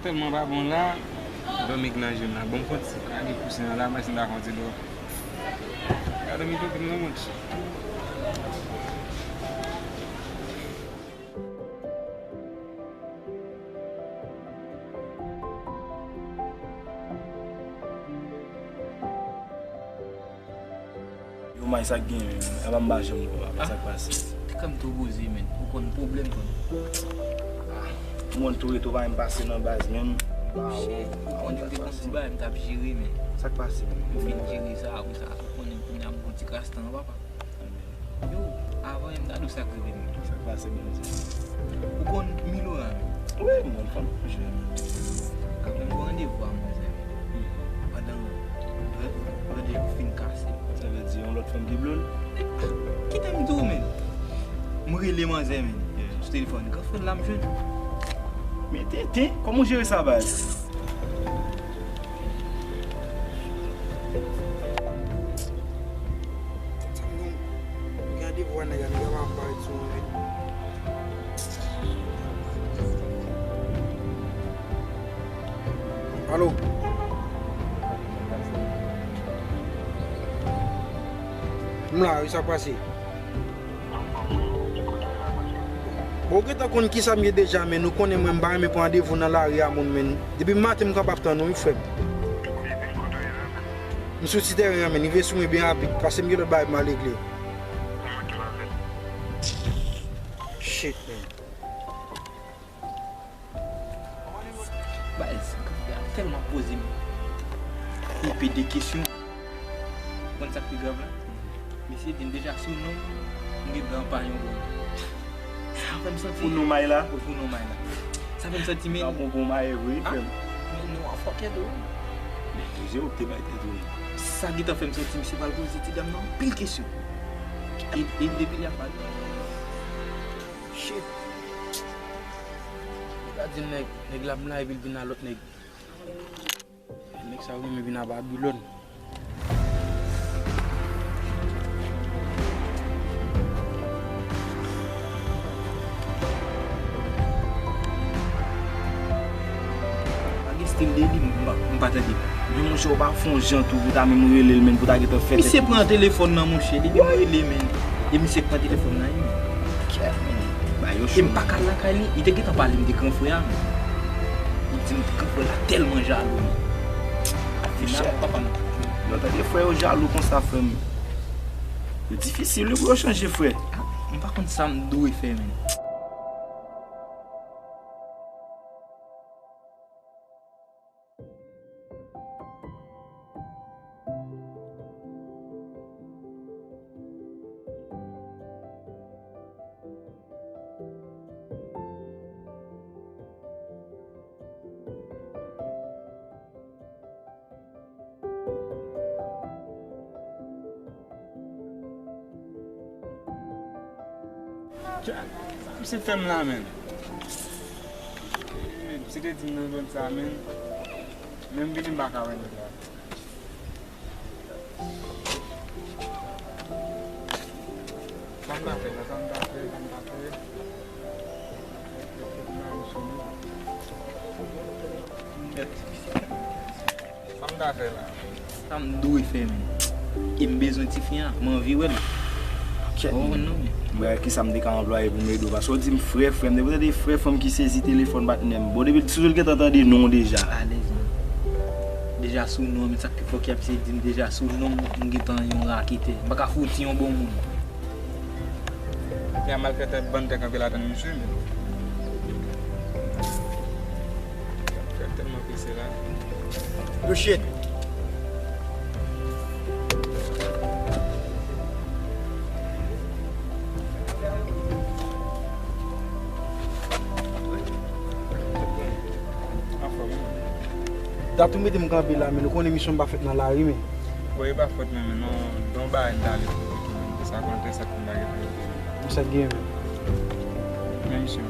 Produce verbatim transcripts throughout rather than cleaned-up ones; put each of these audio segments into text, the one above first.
Tèlman pa bon la. Dòmi k nan je m la. Bon, m konn si pa gen kousen an la, mwen si m ta fè yon ti dò. Gade mi kote m nan, monchè. Yo, may, sa k gen, menm? Apa m pa janm wè w, apa sa k pase? Kè m tou poze, menn. Ou konn pwoblèm, konn. Ah, ou konn tou ret, ou pa menm pase nan baz, menm. Shit, ou konn yo te gon ti bagay m t ap jere, menn. Sa k pase, menn? M fin jere sa, apre sa, ou konnen kounye a m gon ti kras tan, papa. Yo, avan menm ta di w sa k rive m. Sa k pase, Bondye? Ou konn Milora, menn? Wi, m konn fanm, monchè. Apre m gon randevou a manzè, menn. Pandan, pandan yo fin kase. Sa vle di yon lòt fanm ki blow l? Kite m di w, menn. M rele manzè, menn. Sou telefòn, granfrè l la m jwenn. Men tenten, kòman w jere sa, baz? Gade vwa nèg la, nèg la pa parèt sou mwen. Alo? M la wi, sa k pase? Bon, ou gentan konn kisa m ye deja, men ou konnen mwen m pa renmen pran randevou nan lari a moun, men depi maten m kanpe ap tann ou wi, frè m. M sou ti tèren an, men rive sou mwen byen rapid, paske m gen lòt bagay pou m al regle. Shit, man. Baz, granfrè a tèlman poze m enpe de kesyon. Ou konn sa k pi grav la? Misye di m deja sou non m, m gen dwa pa yon bon. Sa fè m santi. Pou non may la? Wi, pou non may la. Sa fè m santi, men. Sa bon pou maye vre, frè m. Men non an fòkè tou. Men poze ou te bay tèt ou non. Sa gentan fè m santi misye pral poze ti dam nan anpil kesyon. E, e depi lè a pa. Shit. Ou ka di m nèg, nèg la m la epi l vin a lòt nèg. Nèg sa yo menm vin a Babilòn. Pa gen stil de li, m pa, m pa tande. Men monchè, ou pa fè yon jan tou pou ta menm rele l, menm pou ta gentan fè tèt. Misye pran telefòn nan, monchè, depi m rele, men. E misye k pran telefòn nan, wi. Kèt, men. Ba yo cho. E m pa ka lakay li, li te gentan pale m de granfrè a, men. Li di m granfrè la tèlman jalou, men. Al final, papa m. Lè w tande frè yo jalou konsa, frè m, yo difisil, wi, pou yo chanje, frè. Ah, m pa konn sa m dwe fè, men. Sa misye fè m la, menn. Menn, misye te di m nan zòn sa, menn. Menm vini m pa ka wè nèg la. Sa m ta fè la, sa m ta fè, sa m ta fè. Mèt. Sa m ta fè la? Sa m dwe fè, menn? E m bezwen tifi a, m anvi wè l. Ou konprann non, men. M wè kisa m te ka anplwaye pou m ede w, paske w di m frè, frè m, depi w tande frè fanm ki sezi telefòn patnè m. Bon, depi sou l gentan tande non w deja. Alèz, menn. Deja sou non, men sa k pi fòkè ap se di m deja sou non m, m gentan yon raketè. M pa ka fouti yon bon moun. Kounye a malfektè bann tè kanpe la tann misye, men. Malfektè tèlman prese la. Yo shit. Anfòm, wi. Dat ou mete m kanpe la, men ou konnen misyon m pa fèt nan lari, men. Bon, e pa fòt mwen, men non, don bagay m ta ale pou ou, men sa konn fè sa konn bagay pou ou. Sa gen, men. Men misye.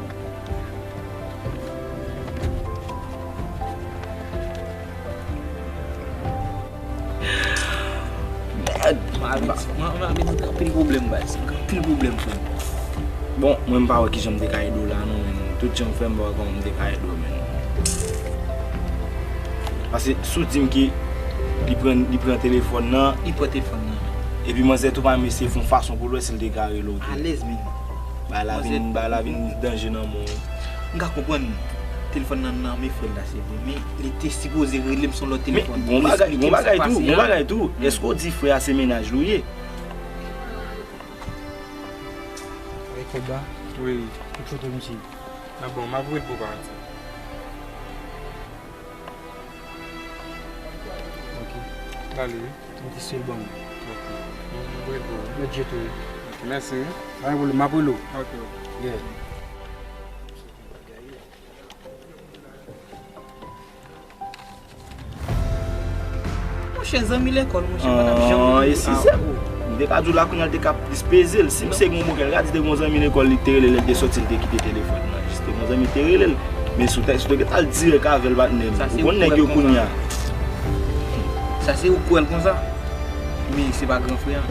Mèd! Mwen avèti, mwen, mwen avèti, gen anpil pwoblèm, baz. Gen anpil pwoblèm, frè m. Bon, mwen m pa wè kijan m te ka ede w la, non, men. Tout jan m fè, m pa wè kòman m te ka ede w, men. Paske si w di m ke li pran, li pran telefòn nan, li pran telefòn nan, epi manzè tou pa mesye fè yon fason pou l wè si l te ka rele w tou. Alèz, men. Bagay la vin, bagay la vin danje nan men w. M ka konprann telefòn nan nan men frè l la, se vre, men li te sipoze rele m sou lòt telefòn. Men gon bagay, gon bagay tou, gon bagay tou. Èske w di frè a se mennaj li w ye? Avèk kòb la? Wi. Tout foto misye. Ah bon, m ap voye l pou w pa mèt sa. Ok. Gade, wi. Mete sel ban m. Ok. M voye l pou ou. Mèt je tou, wi. Ok, mèsi, wi. Pa gen pwoblèm, m ap rele w. Ok, ok. Yeah. Monchè, zanmi lekòl, monchè, pa t ap janm. An, e si sèm. M te ka di w la kounye a l te ka plis peze l. Si misye gen yon bokè, l ka di te gen yon zanmi lekòl li te rele lè l te soti, l te kite telefòn nan. Jis te gen yon zanmi te rele l. Men si w te, si w te gentan al dirèk avè l, patnè m. Ou konn nèg yo kounye a. Sa se ou kwè l konsa. Men se pa gran frè a.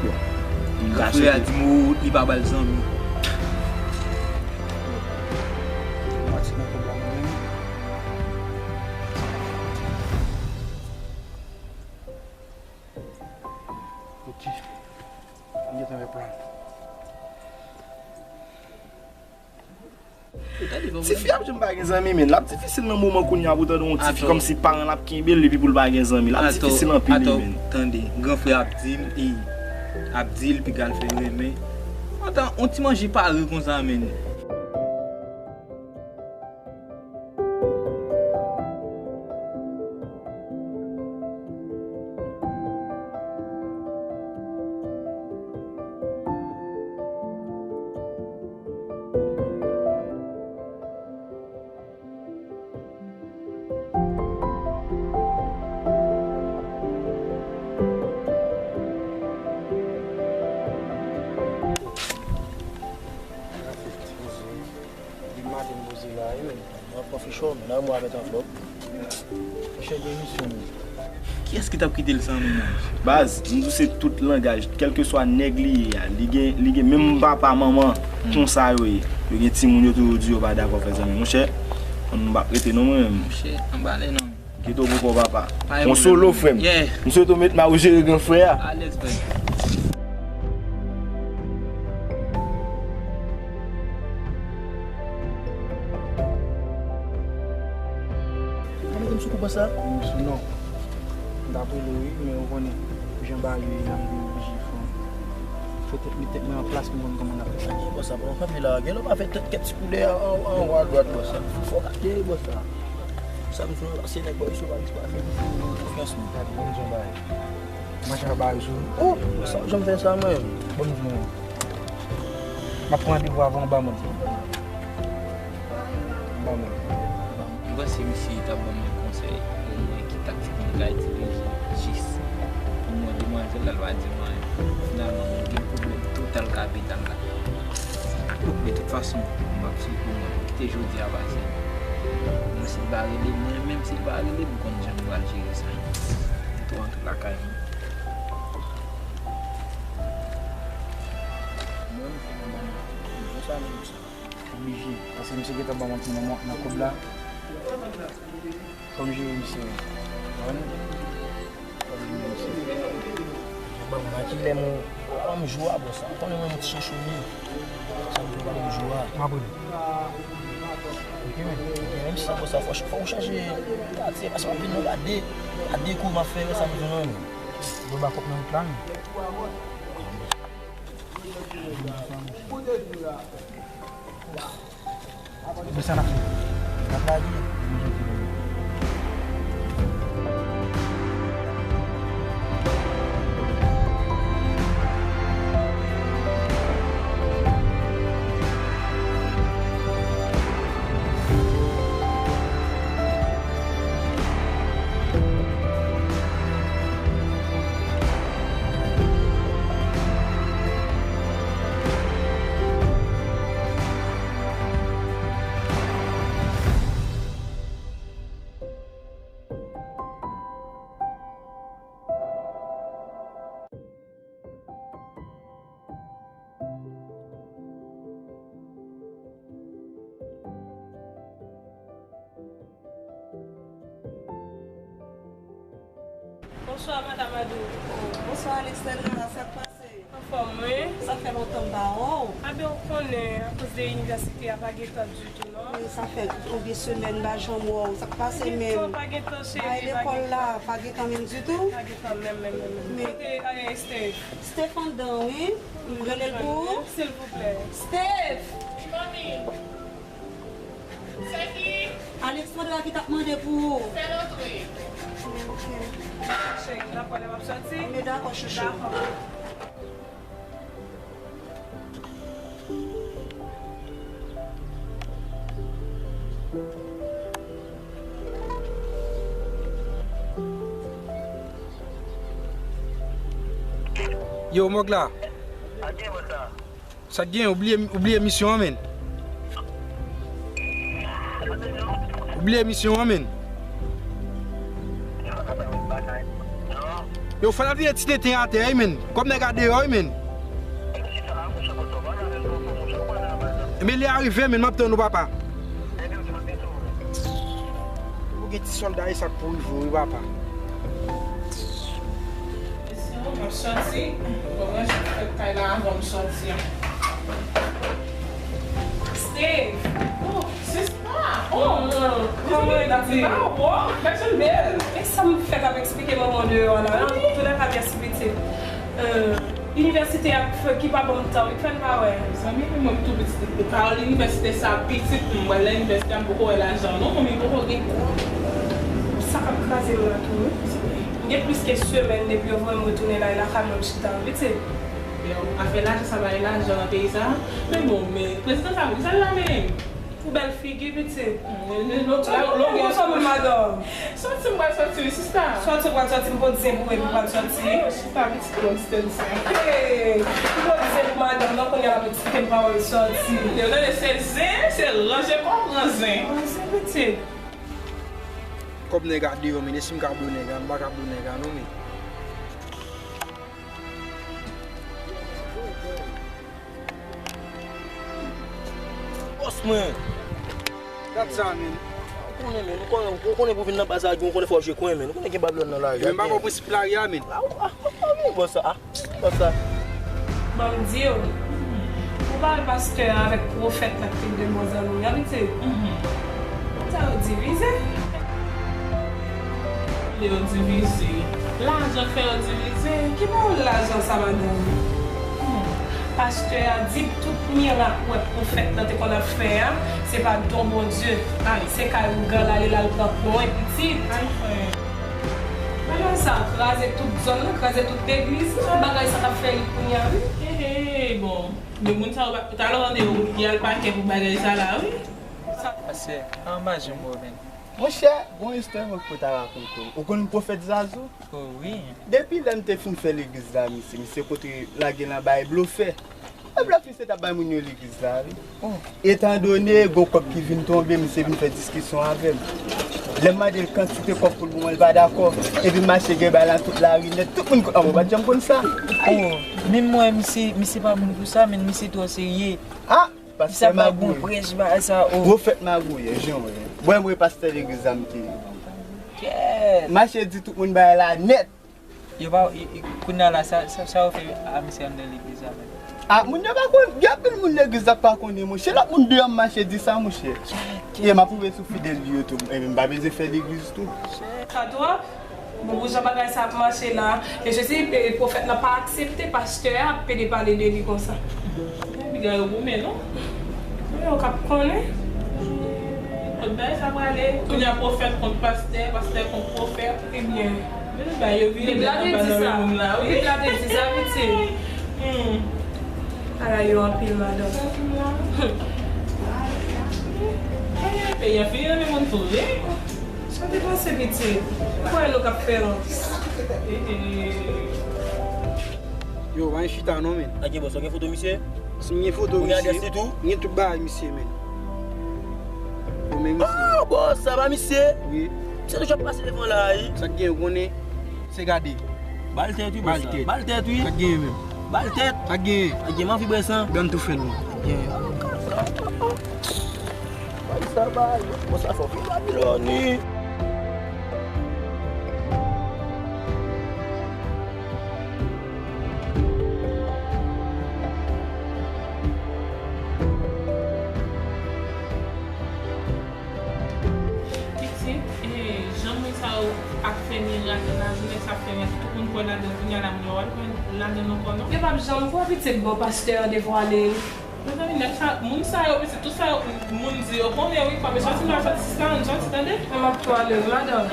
Bon. Gran frè a di m ou, li pa ba l zanmi. Mati nan kòb la mwen menm. Ok. M gentan wè plan. Tifi ap janm pa gen zanmi, men l ap difisil nan moman kounye a pou tande yon tifi kòmsi paran l ap kenbe l epi pou l pa gen zanmi. L ap difisil anpil, wi, men. Tande, gran frè ap di m, e, ap di l piga l fè renmen. Antan, yon ti manje pare konsa, men. Depi maten m poze la, wi, men. Mwen pran fichon, men la mwen avèk anvlòp. Fichon de misyon, men. Kiyès ki t ap kite l san mennaj? Baz, m di w se tout langaj, kèlkeswa nèg li ye a, li gen, li gen menm papa, manman, konsa yo ye. Yo gen timoun yo toujou di yo pa dakò fè zanmi. Monchè, m p ap rete non mwen menm. Monchè, anbale non. Kite w pou kò w papa. Yon solo, frè m. M swete w met men w jere gran frè a. Alèz, frè m. Ou mete m sou kou konsa? M sou non. M t ap rele w wi, men ou konnen jan bagay yo ye la, m te oblije fè yon, fè tèt met tèt mwen an plas pou m konn kòman n ap fè sa. Bò sa pran kanpe la, gen lè w pa fè tèt kèk ti koulè an, an, anwo adwat bò sa. Fò w gade bò sa. Sa m di w la, se nèg bò isit pa, pa fè konfyans non. Gade, ban m di w yon bagay. Manje a bay sou. Oh, sa w janm fè sa mwen. Ban m di w. M ap pran randevou avè w anba mòn. Anba mòn. M panse misye t ap ban mwen konsèy, omwen ki taktik mwen ka itilize jis pou mwen demwazèl la, l pa di m anyen. Finalman, mwen gen pwoblèm total kapital la. Bon, de tout fason, m ap swiv pou mwen. Kite jodi a pase. Mwen si l pa rele, mwen menm si l pa rele, m konn jan m pral jere sa. M tou antre lakay mwen. Mwen, m fè nan ban mwen. Jan sa menm sa. Oblije. Paske misye gentan ban mwen ti nan, nan kòb la. Fò m jere misye. Konprann? Fò m jere misye. Ban m nan ki lè m, ban m jou a, bò sa. Ou konnen mwen, mwen ti chechou li. Sa m di w, ban m jou a. M ap rele. Ok, men. Ok, menm si sa, bò sa, fò, fò w chanje katye, paske anpil nou gade, gade kou m ap fè, sa m di w, non, men. Yo ba kòb nan wout la, men. Men sa n ap fè. N ap lage. Bonswa, madanm Adou. Bonswa, Alexandra, sa k pase? Anfòm, wi. Sa fè lontan m pa wè w. A ben, ou konnen, akoz de inivèsite a, pa gen tan ditou, non. Wi, sa fè konbyen semèn m pa janm wè w. Sa k pase menm? Pa gen tan, pa gen tan, cheri, pa gen tan. Bay lekòl la, pa gen tan menm ditou? Pa gen tan menm, menm, menm, menm. Men kote, eh, Steve? Steve anndan, wi. M rele l pou ou. Silvouplè. Steve! Wi, manmi. Se ki? Alexandra ki t ap mande pou ou. Fè l antre. Ok. Cheri, n ap pale, w ap soti? Men dakò, chouchou. Dakò. Yo, Mòg la. Sa k gen, ou bliye, ou bliye misyon an, menn. Ou bliye misyon an, menn. Yo, fò n ap vire ti tenten atè, wi, menn. Kòm nèg a deyò, wi, menn. Ebyen, lè a rive, menn, m ap tann ou, papa. Ou gen ti sòlda e sa k pou rive w, wi, papa. Mesye, m ap sòti. Bon, mwen jis fèt kay la avan m sòti. Steve! Oh, sista! Oh, kòman w ye? Mèt yon bèl. E sa m fèk ap eksplike manman w deyò a la? Antoulèka, mèsi pitit. Euh, inivèsite a k fè, ki pa ban m tan, wi, k fè n pa wè. Zanmi, men mwen m tou pitit. Pawòl inivèsite sa pitit, m pral nan inivèsite a, m poko wè lajan non, manmi poko gen. Sa k ap kraze m la tou, wi. M gen plis ke semèn depi yo voye m retounen la, e lakay mwen m chita, wi, pitit. Yo, afè lajan sa pa gen lajan nan peyi sa. Men bon, men prezidan sa, poukisa l la menm? Pou bèl figi, pitit. Longè sou madanm. Sòti m pral sòti, wi, sista. Sòti w pral sòti, m pot zen pou epi w pral sòti. Sista, pitit, bon, sista, sista. Hey, m pot zen pou madanm nan, kounye a l ap eksplike m pawòl sòti. Yo, tande, se zen, se ranje kò w pran zen. Ranje, pitit. Kòb nèg a deyò, men, e si m ka blo nèg a, m pa ka blo nèg a, non, men. Bòs mwen. Gad sa, men. Ou konnen, men, ou konnen, ou konnen pou vin nan baz la, ou konnen fò w jwe kwen, men. Ou konnen gen Babilòn nan lari a. Men m pa bon prensip lari a, men. Ah, ah, ah, ah, men, bòs sa, ah, bòs sa. Ban m di w, ou pa wè pastè a avèk pwofèt la ki te de bon zanmi a, pitit? Moun sa yo divize. Yo divize. Lajan k fè yo divize. Ki pawòl lajan sa, madanm? Hmm. Pastè a di tout mirak ou wè pwofèt lan te konn ap fè a, se pa don Bondye. Ay. Se kay ougan l ale la, l pran kwen pitit. Ay, frè. Bagay sa kraze tout zòn nan, kraze tout legliz lan. Bagay sa k ap fè ri kounye a, wi. Hey, hey, bon. Men moun sa yo pa, talè w tande yo, y al pakè pou bagay sa la, wi. Pastè, an pa janm wè w, men. Monchè, gon istwa mwen pou ta rakonte w. Ou konn pwofèt Zazou? Oh, wi. Depi lè m te fin fè legliz la, misye, misye pote lage l anba e blofè. E blòf misye t ap bay moun yo legliz la, wi. Oh. Etandone gon kòb ki vin tonbe, misye vin fè diskisyon avè m. Lè m mande l kantite kòb pou l ban mwen, l pa dakò. Epi m mache gen bay la tout lari nèt, tout moun konn, ah, mwen pa t janm konn sa. Oh, men mwen, misye, misye pa moun pou sa, men misye twò serye. Ah! Pastè magouye. Pwofèt magouye, jan w ye. Mwen, mwen pastè legliz la m te ye. Kèt. Mache di tout moun bagay la nèt. Yo pa, i, i, kounye a la, sa, sa, sa yo fè a misye anndan legliz la menm? Ah, moun yo pa konn, gen anpil moun legliz la k pa konnen, monchè. Lòt moun deyò m mache di sa, monchè. Kèt. E m ap pwouve sou fidèl li yo tou. E m pa bezwen fè legliz tou. Sa twòp. Bon, pou jan bagay sa ap mache la, e Jezi, e, pwofèt lan pa aksepte pastè a ap pede pale de li konsa. Piga yo goumen, non? Yo k ap konnen. Kot bagay sa prale? Kounye a pwofèt kont pastè, pastè kont pwofèt. Ebyen. Men bagay yo vire nèt anba nan men moun la, wi. Bib la te di sa, pitit. Hmm. Ala yo anpil, madanm. Peyi a fini nan men moun tou, wi. Sa te panse, pitit? Ou kwè nou k ap fè wont? Yo, pa gen chita non, men. A gen bòs, ou gen foto misye? Si m gen foto misye, m gen tout bagay misye, men. Ou men misye. Oh, bòs, sa pa misye? Wi. Misye toujou ap pase devan la, wi. Sa k gen, ou konnen? Se gade. Ba l tèt, wi, bòs la. Ba l tèt, wi. Sa k gen menm? Ba l tèt. Sa k gen? Sa k gen, m anvi brè san. Gad tou fè nou. Sa k gen? Bay sa bay. Bon, sa fò vin Babilòn, wi. Tout moun kwè ladan, kounye a la moun yo al kwè ladan ankò non. Yo p ap janm kwè pitit bò pastè an devwale. Mezanmi, nèg sa, moun sa yo, pitit, tout sa yo, moun di yo konnen wi, fò yo sòti nan sòti sa, nou sòti, tande? Mwen m ap twale, madanm.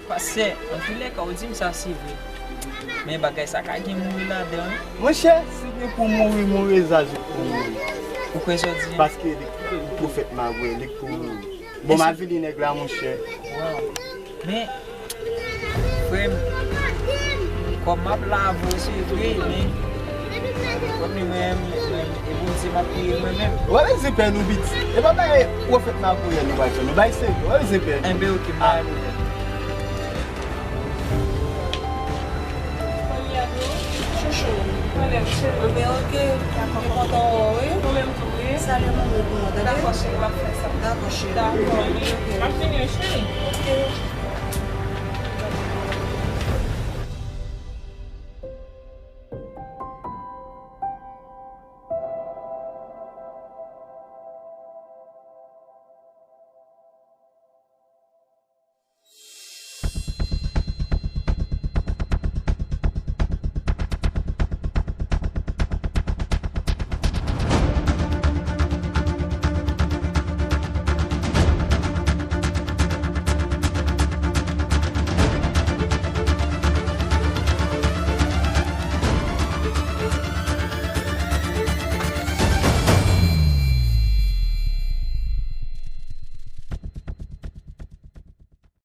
Pastè, antoulèka, ou di m sa se vre. Men bagay sa ka gen mouri ladan, wi. Monchè, si gen pou mouri, mouri, Zazou pou mouri. Ou kwè sa w di? Paske li pwofèt Magwè, li pou mouri. Bon, m ap vini nèg la, monchè. Waw. Men, frè m, kòm m ap la avè w, se vre, men, kòm li menm, e Bondye m ap priye mwen menm. Wè, men se pè nou, pitit. E pa bay pwofèt Magwè nou pral fè. Nou bay serye. Wè, men se pè nou. Enben, oke, m bay pwofèt. Chouchou. Mwen menm, cheri. Mwen oke. Dakò. Mwen kontan wè w, wi. Mwen menm tou, wi. Salye manmi pou mwen, tande? Dakò, cheri, m ap fè sa. Dakò, cheri. Dakò, wi. Oke. M ap vini, wi, cheri. Oke.